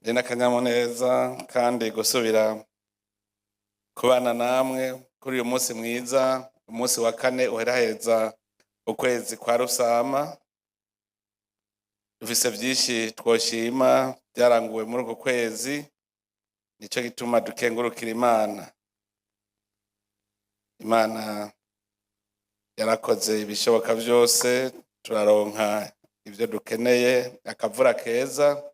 Ndi n'akanyamuneza kandi gusubira kubana namwe kuri uyu munsi mwiza, umunsi wa kane uheraheza ukwezi kwa Rusama. Dufise vyinshi twoshima vyaranguwe muri uku kwezi, nico gituma dukengurukira Imana. Imana yarakoze ibishoboka vyose, turaronka ivyo dukeneye, akavura keza.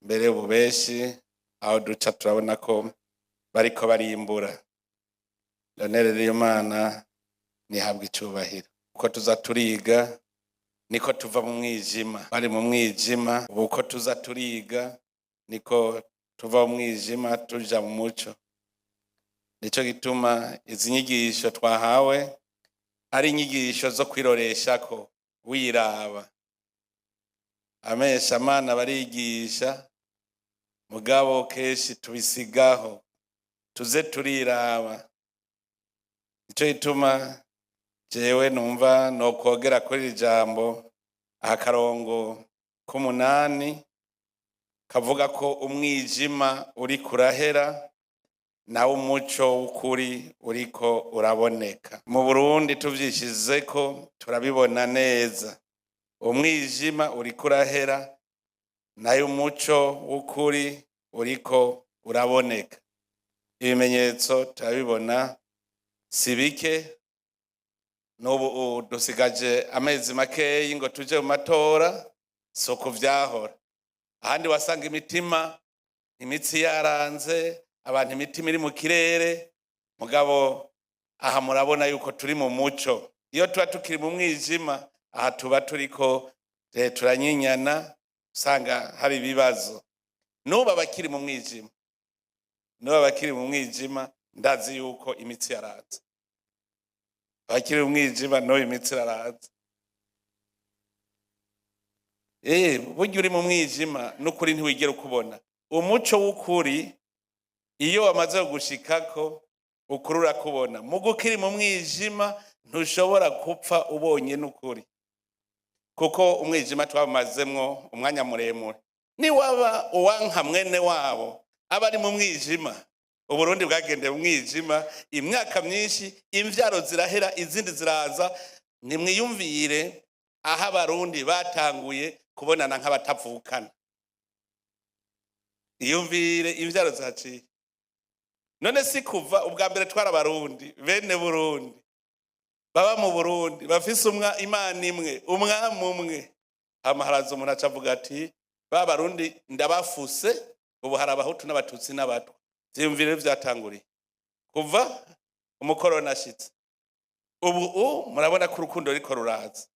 Mbere ubu benshi aho duca turabona ko bariko barimbura. None rero iyo Mana nihabwa icubahiro. Uko tuza turiga niko tuva mu mwijima. Bari mu mwijima, ubu uko tuza turiga niko tuva mu mwijima tuja mu muco. Nico gituma izi nyigisho twahawe ari inyigisho zo kwiroreshako wiraba. Ameshamana barigisha, mugabo kenshi tubisigaho, tuze turiraba. Nico gituma jewe numva nokwogera kuri iri jambo aha karongo k'umunani kavuga ko umwijima uriko urahera nawo umuco w'ukuri uriko uraboneka. Mu Burundi tuvyishizeko turabibona neza, umwijima uriko urahera nayo umuco w'ukuri uriko uraboneka. Ibimenyetso turabibona si bike. N'ubu dusigaje amezi makeyi ngo tuje mu matora, si uku vyahora. Ahandi wasanga imitima imitsi yaranze, abantu imitima iri mu kirere, mugabo aha murabona yuko turi mu muco. Iyo tuba tukiri mu mwijima, aha tuba turiko turanyinyana, usanga hari ibibazo. N'ubu abakiri mu mwijima, n'ubu abakiri mu mwijima, ndazi yuko imitsi yaranze. Abakiri mu mwijima n'ubu imitsi iraranze. Burya uri mu mwijima n'ukuri ntiwigera ukubona. Umuco w'ukuri iyo wamaze gushikako ukuri urakubona. Muga ukiri mu mwijima ntushobora gupfa ubonye n'ukuri, kuko umwijima twawumazemwo umwanya muremure. Niwaba uwanka mwene wabo aba ari mu mwijima. Uburundi bwagendeye mu mwijima imyaka myinshi, imvyaro zirahera izindi ziraza. Nimwiyumvire aho Abarundi batanguye kubonana nk'abatavukana. Iyumvire imvyaro zaciye. None si kuva ubwa mbere twari Abarundi, bene Burundi baba mu Burundi, bafise umwa Imana imwe, umwami umwe. Hama haraza umuntu aca avuga ati ba Barundi ndabafuse, ubu hari Abahutu n'Abatutsi n'Abatwa. Vyiyumvire vyatanguriye kuva umukoroni ashitse. Ubu murabona ko urukundo ruriko ruraza,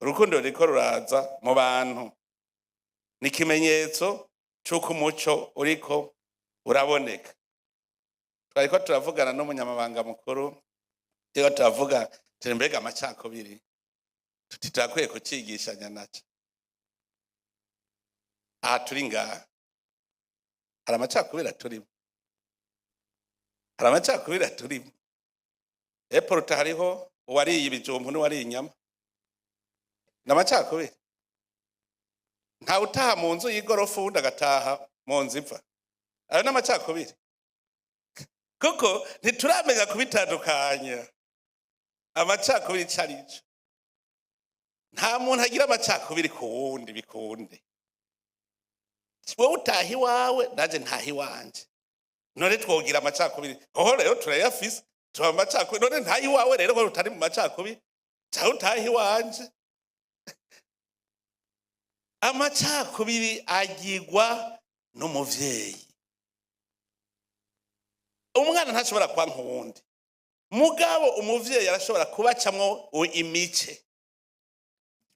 urukundo ruriko ruraza mu bantu, ni ikimenyetso c'uko umuco uriko uraboneka. Twariko turavugana n'umunyamabanga mukuru, turiko turavuga turi mbega amacakubiri, tuti turakwiye kucigishanya naco. Aha turi ngaha hari amacakubiri aturimo, hari amacakubiri aturimo. Eporuta hariho uwariye ibijumbu n'uwariye inyama, ni amacakubiri. Ntawe utaha mu nzu y'igorofa uwundi agataha mu nzu iva. Ayo ni amacakubiri, kuko ntituramenya kubitandukanya amacakubiri ico arico. Nta muntu agira amacakubiri ku wundi bikunde. Wowe utaha iwawe, nanje ntaha iwanje, none twogira amacakubiri? Hoho rero turayafise, tuba mu macakubiri. None ntaha iwawe rero ko utari mu macakubiri, canke utaha iwanje? Amacakubiri agirwa n'umuvyeyi. Umwana ntashobora kwanka uwundi, mugabo umuvyeyi arashobora kubacamwo imice: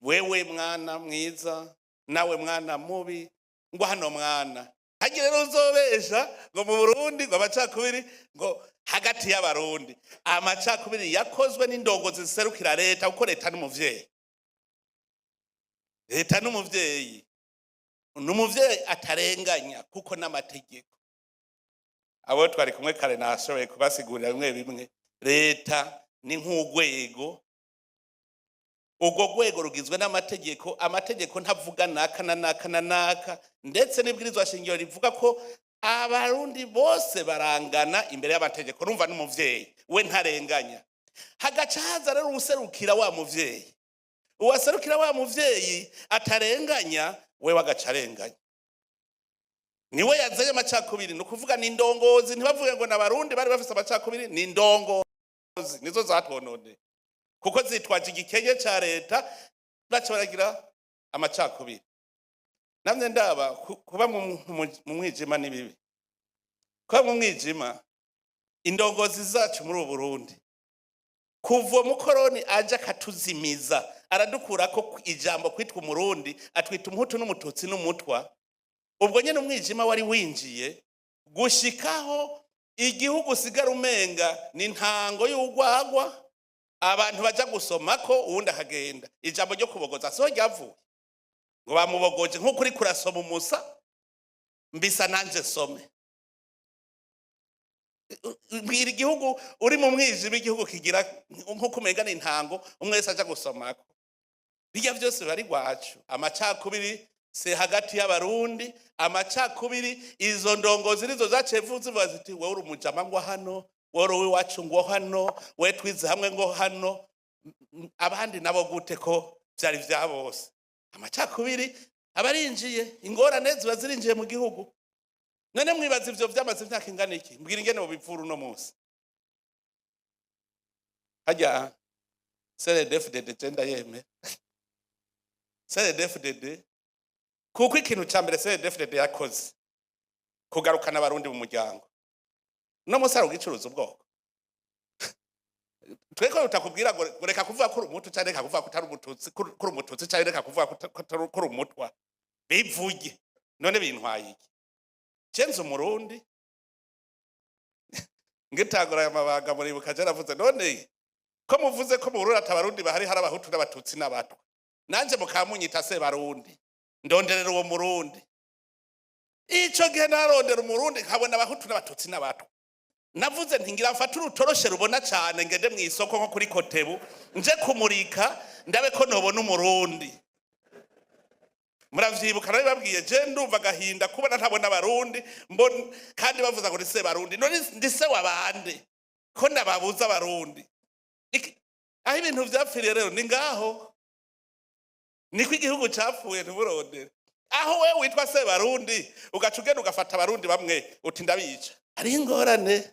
wewe mwana mwiza, nawe mwana mubi, ngo hano mwana. Hagira rero uzobesha ngo mu Burundi ngo amacakubiri ngo hagati y'Abarundi. Amacakubiri yakozwe n'indongozi ziserukira leta, kuko leta n'umuvyeyi, leta n'umuvyeyi, ni umuvyeyi atarenganya kuko n'amategeko. Abo twari kumwe kare nashoboye kubasigurira bimwe bimwe. Leta ni nk'urwego. Urwo rwego rugizwe n'amategeko. Amategeko ntavuga naka na naka na naka, ndetse n'ibwirizwa shingiro rivuga ko Abarundi bose barangana imbere y'amategeko. Numva n'umuvyeyi we ntarenganya. Hagaca haza rero uwuserukira wa muvyeyi. Uwaserukira wa muvyeyi atarenganya, wewe agaca arenganya. Niwe yazanye amacakubiri. Ni ukuvuga ni indongozi. Ntibavuge ngo n'Abarundi bari bafise amacakubiri, ni indongozi nizo zatwononeye, kuko zitwaje igikenye ca leta, baca baragira amacakubiri. Namye ndaba kuba mu mwijima ni bibi. Kuba mu mwijima, indongozi zacu muri ubu Burundi, kuva umukoroni aje akatuzimiza, aradukurako ijambo kwitwa Umurundi, atwita Umuhutu n'Umututsi n'Umutwa. Ubwo nyene umwijima wari winjiye gushikaho igihugu usigara umenga ni ntango y'urwagwa, abantu baja gusomako, uwundi akagenda. Ijambo ryo kubogoza siho ryavuye, ngo bamubogoje nk'uko uriko urasoma umusa mbisa nanje nsome. Mbwira, igihugu uri mu mwijima, igihugu kigira nk'uko umenga ni intango, umwe wese aja gusomako. Bijya byose biba ari rwacu. Amacakubiri si hagati y'Abarundi. Amacakubiri, izo ndongozi nizo zaciye zivuga ziti: "Wowe uri umujama ngo hano, wowe uri uw'iwacu ngo hano, wowe twize hamwe ngo hano." Abandi nabo gute ko vyari vya bose? Amacakubiri aba arinjiye, ingorane ziba zirinjiye mu gihugu. None mwibaza ivyo vyamaze imyaka ingana iki? Mbwira ingene bobivura uno munsi. Harya CNDD-FDD, je ndayemera CNDD-FDD, kuko ikintu ca mbere CNDD-FDD yakoze, kugarukana Abarundi mu muryango. Uno munsi hari ugicuruza ubwoko. Tweko utakubwira ngo reka kuvuga ko uri Umuhutu, canke reka kuvuga ko utari Umututsi, ko uri Umututsi, canke reka kuvuga ko uri Umutwa, bivuge. None bintwaye iki? Je nzi Umurundi. Ngitangura aya mabanga, muribuka je navuze: "None ko muvuze ko mu Burundi ata Barundi bahari, hari Abahutu n'Abatutsi n'Abatwa, nanje mukamunyita se Barundi, ndonderera uwo Murundi." Ico gihe narondera Umurundi, nkabona Abahutu n'Abatutsi n'Abatwa. Navuze nti: "Ngira mfate urutoroshe rubona cane, ngende mu isoko nko kuri Kotebu, nje kumurika, ndabe ko nobona Umurundi." Muravyibuka nabibabwiye. Je ndumva agahinda kubona ntabona Abarundi mbon kandi bavuza ngo ni se Barundi. None ndi se wabande ko ndababuza Abarundi? Aho ibintu vyapfiriye rero ni ngaho, niko igihugu capfuye. Ntiburondere aho wewe witwa se Barundi, ugaca ugenda ugafata Abarundi bamwe uti ndabica. Ari ingorane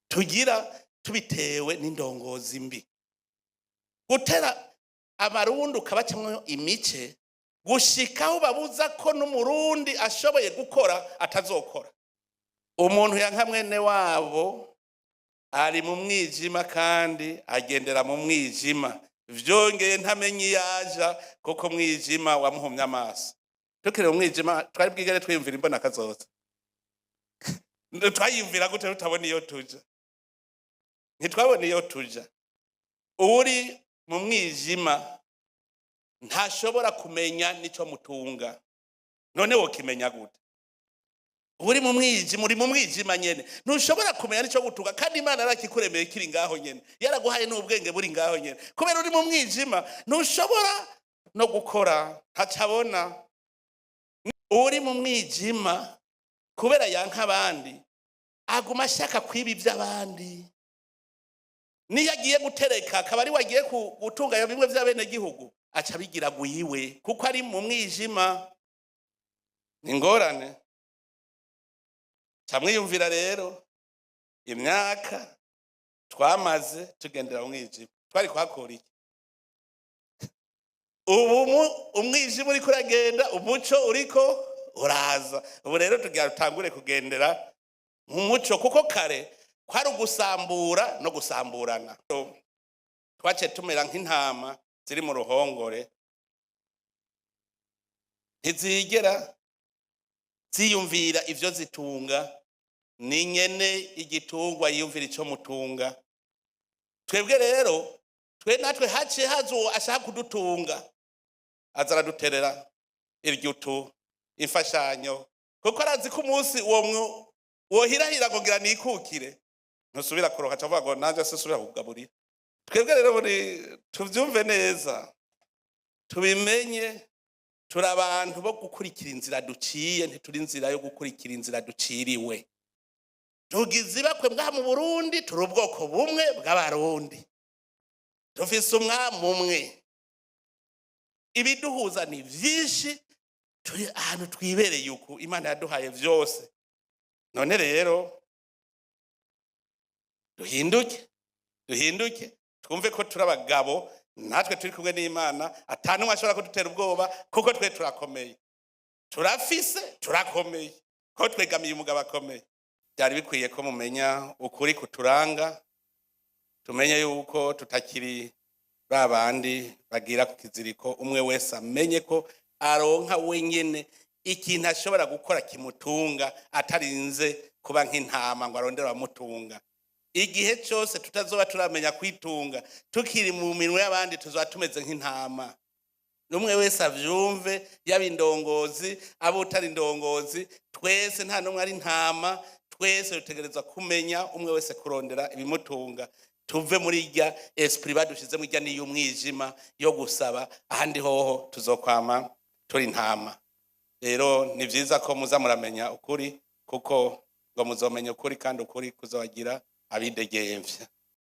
tugira tubitewe n'indongozi mbi, gutera Abarundi ukabacamwo imice, gushikaho babuza ko n'Umurundi ashoboye gukora atazokora. Umuntu yanka mwene wabo ari mu mwijima kandi agendera mu mwijima, vyongeye ntamenye iyo aja, kuko mwijima wamuhumye amaso. Tukiri mu mwijima, twari bwigere twiyumvira imbona kazoza? Twayiyumvira gute tutabona iyo tuja? Ntitwabona iyo tuja. Uri mu mwijima ntashobora kumenya n'ico mutunga. None wokimenya gute uri mu mwijima? Uri mu mwijima nyene, ntushobora kumenya n'ico gutunga, kandi Imana yarakikuremeye kiri ngaho nyene, yaraguhaye n'ubwenge buri ngaho nyene. Kubera uri mu mwijima, ntushobora no gukora, ntacabona. Uri mu mwijima, kubera yanka abandi, aguma ashaka kwiba iby'abandi. Niyo agiye gutereka, akaba ari we agiye gutunganya bimwe by'abenegihugu, aca abigira gwiwe, kuko ari mu mwijima. Ni ingorane. Camwiyumvira rero imyaka twamaze tugendera mu mwijima, twari kuhakura iki? Ubu umwijima uriko uragenda, umuco uriko uraza. Ubu rero tugira tutangure kugendera mu muco, kuko kare kwari ugusambura no gusamburana. Twaciye tumera nk'intama ziri mu ruhongore, ntizigera ziyumvira ivyo zitunga. Ni nyene igitungwa yiyumvira ico mutunga. Twebwe rero, twe natwe haciye haza uwo ashaka kudutunga, aza araduterera iryutu, imfashanyo, kuko arazi ko umunsi uwo wohirahira ngo ngira nikukire, ntusubira kuronka. Aca avuga ngo nanje sinsubira kugaburira. Twebwe rero muri tuvyumve neza. Tubimenye, turi abantu bo gukurikira inzira duciye, ntituri inzira yo gukurikira inzira duciriwe. Tugize ibakwe ngaha mu Burundi, turi ubwoko bumwe bw'Abarundi, dufise umwami umwe, ibiduhuza ni vyinshi, turi ahantu twibereye uku Imana yaduhaye vyose. None rero duhinduke, duhinduke, twumve ko turi abagabo, natwe turi kumwe n'Imana, atanumwe ashobora kudutera ubwoba, kuko twe turakomeye, turafise, turakomeye, ko twegamiye umugabo akomeye. Byari bikwiye ko mumenya ukuri kuturanga, tumenye yuko tutakiri ba bandi bagira ku kiziriko. Umwe wese amenye ko aronka wenyene ikintu ashobora gukora kimutunga, atarinze kuba nk'intama ngo arondere abamutunga. Igihe cyose tutazoba turamenya kwitunga, tukiri mu minwe y'abandi, tuzoba tumeze nk'intama. N'umwe wese avyumve, yaba indongozi, aba utari indongozi, twese nta n'umwe ari intama. Twese dutegerezwa kumenya umwe wese kurondera ibimutunga, tuve muri irya esprit badushizemo, irya n'iy'umwijima yo gusaba ahandi hoho, tuzokwama turi intama. Rero ni vyiza ko muza muramenya ukuri, kuko ngo muzomenya ukuri kandi ukuri kuzobagira abidegemvya.